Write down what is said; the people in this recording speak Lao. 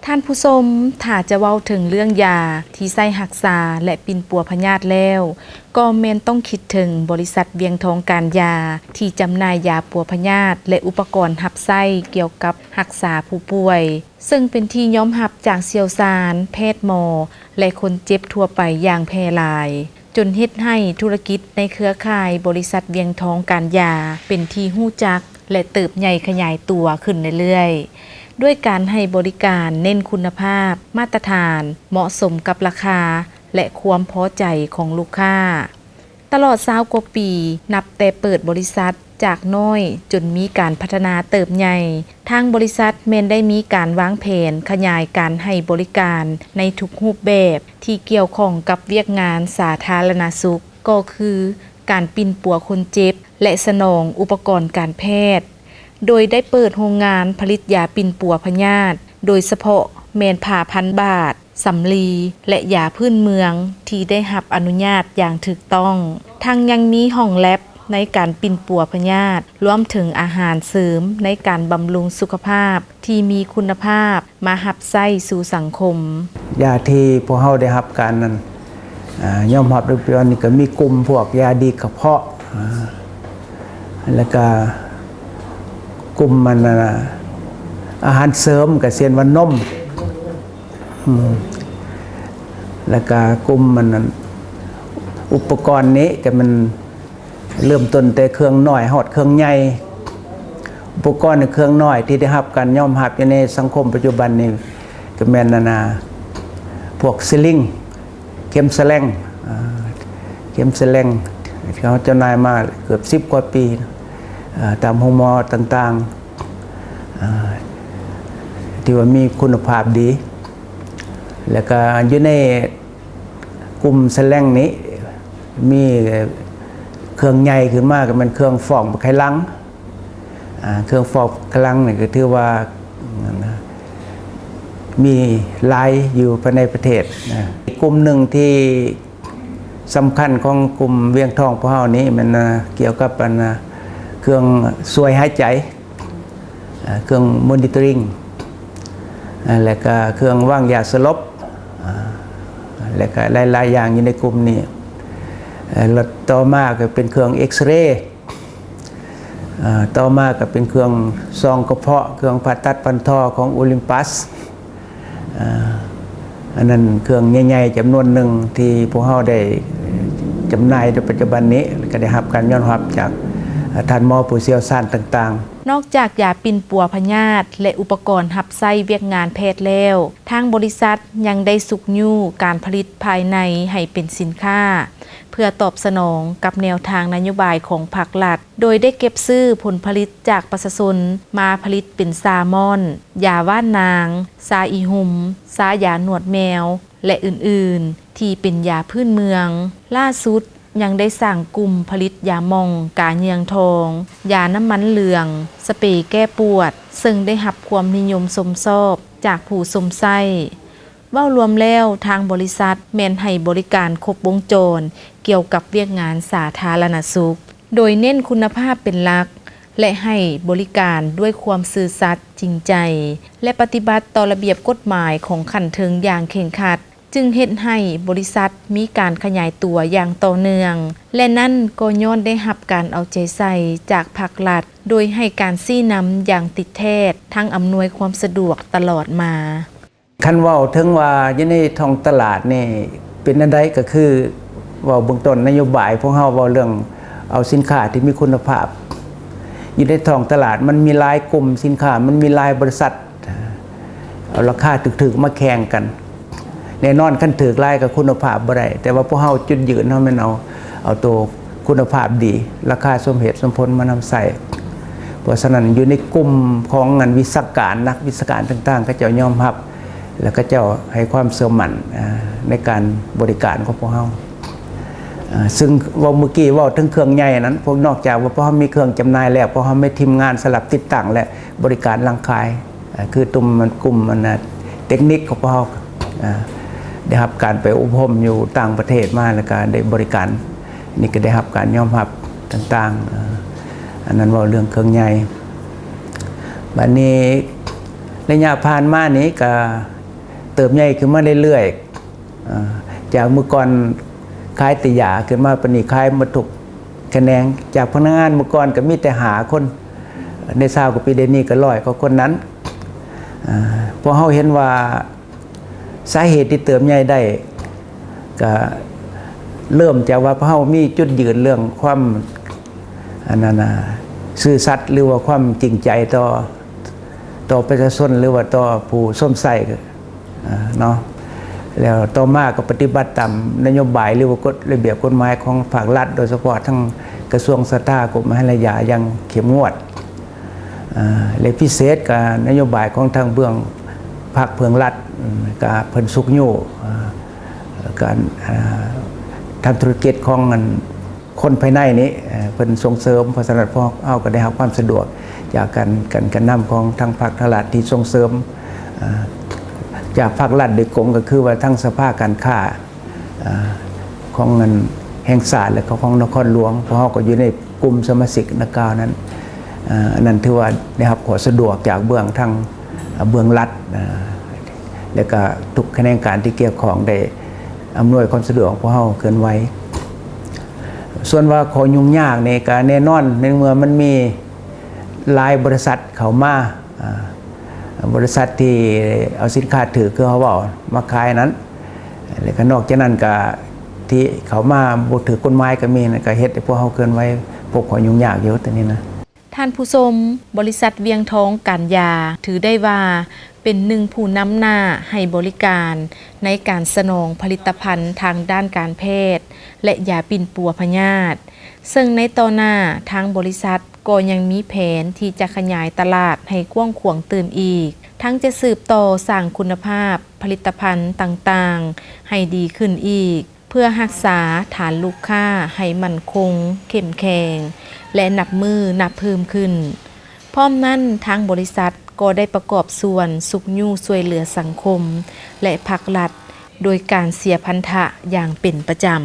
ທ່ານຜູ້ຊົມ, ຖ້າຈະເວົ້າເຖິງເລື່ອງຢາທີ່ໃຊ້ຮັກສາ ແລະ ປິ່ນປົວພະຍາດແລ້ວ, ກໍແມ່ນຕ້ອງຄິດເຖິງບໍລິສັດວຽງທອງການຢາ ທີ່ຈຳໜ່າຍຢາປົວພະຍາດ ແລະ ອຸປະກອນຮັບໃຊ້ກ່ຽວກັບຮັກສາຜູ້ປ່ວຍ, ເຊິ່ງເປັນທີ່ຍອມຮັບຈາກຊ່ຽວຊານ, ແພດໝໍ ແລະ ຄົນເຈັບທົ່ວໄປຢ່າງແຜ່ຫຼາຍ, ຈົນເຮັດໃຫ້ທຸລະກິດໃນເຄືອຂ່າຍບໍລິສັດວຽງທອງການຢາ ເປັນທີ່ຮູ້ຈັກ ແລະ ເຕີບໃຫຍ່ຂະຫຍາຍຕົວຂຶ້ນເລື້ອຍໆ, ດ້ວຍການໃຫ້ບໍລິການເນັ້ນຄຸນນະພາບ, ມາດຕະຖານ, ເໝາະສົມກັບລາຄາ ແລະ ຄວາມພໍໃຈຂອງລູກຄ້າ. ຕະຫຼອດຊາວກວ່າປີ ນັບແຕ່ເປີດບໍລິສັດ, ຈາກນ້ອຍຈົນມີການພັດທະນາເຕີບໃຫຍ່, ທາງບໍລິສັດແມ່ນໄດ້ມີການວາງແຜນຂະຫຍາຍການໃຫ້ບໍລິການໃນທຸກຮູບແບບທີ່ກ່ຽວຂ້ອງກັບວຽກງານສາທາລະນະສຸກ, ກໍຄືການປິ່ນປົວຄົນເຈັບ ແລະ ສະໜອງອຸປະກອນການແພດ, ໂດຍໄດ້ເປີດໂຮງງານຜະລິດຢາປິ່ນປົວພະຍາດ, ໂດຍສະເພາະແມ່ນຜ້າພັນບາດ, ສຳລີ ແລະ ຢາພື້ນເມືອງທີ່ໄດ້ຮັບອະນຸຍາດຢ່າງຖືກຕ້ອງ, ທັງຍັງມີຫ້ອງແລັບໃນການປິ່ນປົວພະຍາດ, ລວມເຖິງອາຫານເສີມໃນການບຳລຸງສຸຂະພາບທີ່ມີຄຸນນະພາບມາຮັບໃຊ້ສູ່ສັງຄົມ. ຢາທີ່ພວກເຮົາໄດ້ຮັບການນັ້ນ ອາ ຍອມຮັບໃນປັດຈຸບັນນີ້ກໍມີກຸ່ມພວກຢາດີດກະເພາະ ອາ ແລ້ວກະກຸ່ມມັນ ອາ ອາຫານເສີມ ກະເຊັ່ນວ່ານົມ ອືມ ແລ້ວກະກຸ່ມມັນນັ້ນ ອຸປະກອນນີ້ກະແມ່ນເລີ່ມຕົ້ນແຕ່ເຄື່ອງນ້ອຍຮອດເຄື່ອງໃຫຍ່ ອຸປະກອນເຄື່ອງນ້ອຍທີ່ໄດ້ຮັບການຍອມຮັບຢູ່ໃນສັງຄົມປັດຈຸບັນນີ້ ກະແມ່ນອັນນ່າ ພວກສະລິງ ເຂັມສະແລັງ ອ່າ ເຂັມສະແລັງ ທີ່ເຮົາຈຳໜ່າຍມາເກືອບສິບກວ່າປີ ເອີ ຕາມໂຮງໝໍຕ່າງໆ ອ່າ ທີ່ວ່າມີຄຸນນະພາບດີ ແລ້ວກະຢູ່ໃນກຸ່ມສະແລັງນີ້ ມີເຄື່ອງໃຫຍ່ຂຶ້ນມາ ກະແມ່ນເຄື່ອງຟອກບັກໄຂ່ຫຼັງ ອ່າ ເຄື່ອງຟອກບັກໄຂ່ຫຼັງນີ້ກະຖືວ່າ ມີຫຼາຍຢູ່ພາຍໃນປະເທດນະ. ອີກກຸ່ມໜຶ່ງທີ່ສຳຄັນຂອງກຸ່ມວຽງທອງພວກເຮົານີ້ແມ່ນ ອ່າ ກ່ຽວກັບອັນ ອ່າ ເຄື່ອງຊ່ວຍຫາຍໃຈ ເຄື່ອງ monitoring ແລະກະເຄື່ອງວາງຢາສະຫຼົບ ແລະກະຫຼາຍໆຢ່າງຢູ່ໃນກຸ່ມນີ້ ແລະຕໍ່ມາກະເປັນເຄື່ອງເອັກສະເຣ ຕໍ່ມາກະເປັນເຄື່ອງຊອງກະເພາະ ເຄື່ອງຜ່າຕັດຟັນທໍຂອງໂອລິມປັສ ອັນນັ້ນເຄື່ອງໃຫຍ່ໆຈຳນວນໜຶ່ງທີ່ພວກເຮົາໄດ້ຈຳໜ່າຍໃນປັດຈຸບັນນີ້ ແລະກະໄດ້ຮັບການຍອມຮັບຈາກທ່ານໝໍຜູ້ຊ່ຽວຊານຕ່າງໆ. ນອກຈາກຢາປິ່ນປົວພະຍາດ ແລະ ອຸປະກອນຮັບໃຊ້ວຽກງານແພດແລ້ວ, ທາງບໍລິສັດຍັງໄດ້ຊຸກຍູ້ການຜະລິດພາຍໃນໃຫ້ເປັນສິນຄ້າ ເພື່ອຕອບສະໜອງກັບແນວທາງນະໂຍບາຍຂອງພັກລັດ, ໂດຍໄດ້ເກັບຊື້ຜົນຜະລິດຈາກປະຊາຊົນມາຜະລິດເປັນຊາມອນ, ຢາຫວ່ານນາງ, ຊາອີຮຸ່ມ, ຊາຢາໜວດແມວ ແລະ ອື່ນໆ ທີ່ເປັນຢາພື້ນເມືອງ. ຫຼ້າສຸດ ຍັງໄດ້ສ້າງກຸ່ມຜະລິດຢາໝອງກາເຍືອງທອງ, ຢານ້ຳມັນເຫຼືອງ, ສະເປແກ້ປວດ, ເຊິ່ງໄດ້ຮັບຄວາມນິຍົມຊົມຊອບຈາກຜູ້ຊົມໃຊ້. ເວົ້າລວມແລ້ວ, ທາງບໍລິສັດແມ່ນໃຫ້ບໍລິການຄົບວົງຈອນກ່ຽວກັບວຽກງານສາທາລະນະສຸກ, ໂດຍເນັ້ນຄຸນນະພາບເປັນຫຼັກ ແລະ ໃຫ້ບໍລິການດ້ວຍຄວາມຊື່ສັດ, ຈິງໃຈ ແລະ ປະຕິບັດຕໍ່ລະບຽບກົດໝາຍຂອງຂັ້ນເທິງຢ່າງເຄັ່ງຄັດ. ຈຶ່ງເຮັດໃຫ້ບໍລິສັດມີການຂະຫຍາຍຕົວຢ່າງຕໍ່ເນື່ອງ ແລະ ນັ້ນກໍຍ້ອນໄດ້ຮັບການເອົາໃຈໃສ່ຈາກພັກລັດ, ໂດຍໃຫ້ການຊີ້ນຳຢ່າງຕິດແທດ, ທັງອຳນວຍຄວາມສະດວກຕະຫຼອດມາ. ຄັນເວົ້າເຖິງວ່າຢູ່ໃນທ້ອງຕະຫຼາດນີ້ເປັນແນວໃດ, ກໍຄືເວົ້າເບື້ອງຕົ້ນນະໂຍບາຍພວກເຮົາເວົ້າເລື່ອງເອົາສິນຄ້າທີ່ມີຄຸນນະພາບ. ຢູ່ໃນທ້ອງຕະຫຼາດມັນມີຫຼາຍກຸ່ມສິນຄ້າ, ມັນມີຫຼາຍບໍລິສັດ ເອົາລາຄາຖືກໆມາແຂ່ງກັນ. ແນ່ນອນຄັນຖືກຫຼາຍກໍຄຸນນະພາບບໍ່ໄດ້, ແຕ່ວ່າພວກເຮົາຈຸດຢືນເຮົາແມ່ນເອົາ ເອົາໂຕຄຸນນະພາບດີ, ລາຄາສົມເຫດສົມຜົນມານຳໃຊ້. ເພາະສະນັ້ນຢູ່ໃນກຸ່ມຂອງງານວິຊາການ, ນັກວິຊາການຕ່າງໆ ເຂົາເຈົ້າຍອມຮັບ ແລະ ເຂົາເຈົ້າໃຫ້ຄວາມເຊື່ອໝັ້ນ ເອີ ໃນການບໍລິການຂອງພວກເຮົາ. ເອີ ຊຶ່ງເວົ້າເມື່ອກີ້ເວົ້າເຖິງເຄື່ອງໃຫຍ່ນັ້ນ, ພວກ ນອກຈາກວ່າພວກເຮົາມີເຄື່ອງຈຳໜ່າຍແລ້ວ, ພວກເຮົາມີທີມງານສຳລັບຕິດຕັ້ງ ແລະ ບໍລິການຫຼັງຂາຍ. ອ່າ ຄືກຸ່ມ ມັນ ກຸ່ມ ອັນນ່າ ເຕັກນິກຂອງພວກເຮົາ ອ່າ ໄດ້ຮັບການໄປອົບຮົມຢູ່ຕ່າງປະເທດມາ ແລ້ວກະໄດ້ບໍລິການ ນີ້ກະໄດ້ຮັບການຍອມຮັບຕ່າງໆ. ອ່າ ອັນນັ້ນເວົ້າເລື່ອງເຄື່ອງໃຫຍ່. ບາດນີ້ ໄລຍະຜ່ານມານີ້ກະ ເຕີບໃຫຍ່ຂຶ້ນມາເລື້ອຍໆ ເອີ ຈາກມື້ກ່ອນຂາຍແຕ່ຢາ ຂຶ້ນມາປານນີ້ຂາຍໝົດທຸກຂະແໜງ. ຈາກພະນັກງານມື້ກ່ອນກໍມີແຕ່ຫ້າຄົນ ໃນຊາວກວ່າປີ ດຽວນີ້ກໍຮ້ອຍກວ່າຄົນນັ້ນ. ເອີ ພວກເຮົາເຫັນວ່າສາເຫດທີ່ເຕີບໃຫຍ່ໄດ້ ກໍເລີ່ມຈາກວ່າພວກເຮົາມີຈຸດຢືນເລື່ອງຄວາມ ອັນນັ້ນນະ ຊື່ສັດ ຫຼືວ່າຄວາມຈິງໃຈຕໍ່ ຕໍ່ປະຊາຊົນ ຫຼືວ່າຕໍ່ຜູ້ຊົມໃຊ້ ເອີ ເນາະ. ແລ້ວຕໍ່ມາກໍປະຕິບັດຕາມນະໂຍບາຍ ຫຼືວ່າກົດລະບຽບກົດໝາຍຂອງພາກລັດ ໂດຍສະເພາະທັງກະຊວງສາທາຄົມມະຫາລະຍາຢ່າງເຂັ້ມງວດ ເອີ ແລະ ພິເສດກໍນະໂຍບາຍຂອງທາງເບື້ອງພັກເບື້ອງລັດ ເອີ ກໍເພິ່ນຊຸກຍູ້ ເອີ ການ ເອີ ທຳທຸລະກິດຂອງອັນ ຄົນພາຍໃນນີ້ ເອີ ເພິ່ນສົ່ງເສີມ. ເພາະສະນັ້ນ ພວກເຮົາກໍໄດ້ຮັບຄວາມສະດວກຈາກການ ການ ການນຳຂອງທາງພັກທາງລັດທີ່ສົ່ງເສີມ ເອີ ຈາກພາກລັດໂດຍກົງ ກໍຄືວ່າທາງສະພາການຄ້າ ເອີ ຂອງອັນແຫ່ງຊາດ ແລະ ຂອງນະຄອນຫຼວງ. ພວກເຮົາກໍຢູ່ໃນກຸ່ມສະມາຊິກດັ່ງກ່າວນັ້ນ ເອີ ອັນນັ້ນຖືວ່າໄດ້ຮັບຂໍ້ສະດວກຈາກເບື້ອງທາງ ເອີ ເບື້ອງລັດ ເອີ ແລະ ກໍທຸກຂະແໜງການທີ່ກ່ຽວຂ້ອງໄດ້ອຳນວຍຄວາມສະດວກໃຫ້ພວກເຮົາເຄື່ອນໄຫວ. ສ່ວນວ່າຂໍ້ຫຍຸ້ງຍາກນີ້ກໍແນ່ນອນ ໃນເມື່ອມັນມີຫຼາຍບໍລິສັດເຂົ້າມາ ອາ ບໍລິສັດທີ່ເອົາສິນຄ້າຖືກ ຄືເຮົາເວົ້າ ມາຂາຍນັ້ນ ແລ້ວກໍນອກຈາກນັ້ນກໍທີ່ເຂົ້າມາບໍ່ຖືກກົດໝາຍກໍມີ ນັ້ນກໍເຮັດໃຫ້ພວກເຮົາເຄື່ອນໄຫວ ພົບຂໍ້ຫຍຸ້ງຍາກຢູ່ຕອນນີ້ນະ. ທ່ານຜູ້ຊົມ, ບໍລິສັດວຽງທອງການຢາ ຖືໄດ້ວ່າເປັນໜຶ່ງຜູ້ນຳໜ້າໃຫ້ບໍລິການໃນການສະໜອງຜະລິດຕະພັນທາງດ້ານການແພດ ແລະ ຢາປິ່ນປົວພະຍາດ, ເຊິ່ງໃນຕໍ່ໜ້າທາງບໍລິສັດກໍຍັງມີແຜນທີ່ຈະຂະຫຍາຍຕະຫຼາດໃຫ້ກວ້າງຂວາງຕື່ມອີກ, ທັງຈະສືບຕໍ່ສ້າງຄຸນນະພາບຜະລິດຕະພັນຕ່າງໆໃຫ້ດີຂຶ້ນອີກ ເພື່ອຮັກສາຖານລູກຄ້າໃຫ້ໝັ້ນຄົງ, ເຂັ້ມແຂງ ແລະ ນັບມື້ນັບເພີ່ມຂຶ້ນ. ພ້ອມນັ້ນ, ທາງບໍລິສັດກໍໄດ້ປະກອບສ່ວນຊຸກຍູ້ຊ່ວຍເຫຼືອສັງຄົມ ແລະ ພາກລັດ ໂດຍການເສຍພັນທະຢ່າງເປັນປະຈຳ.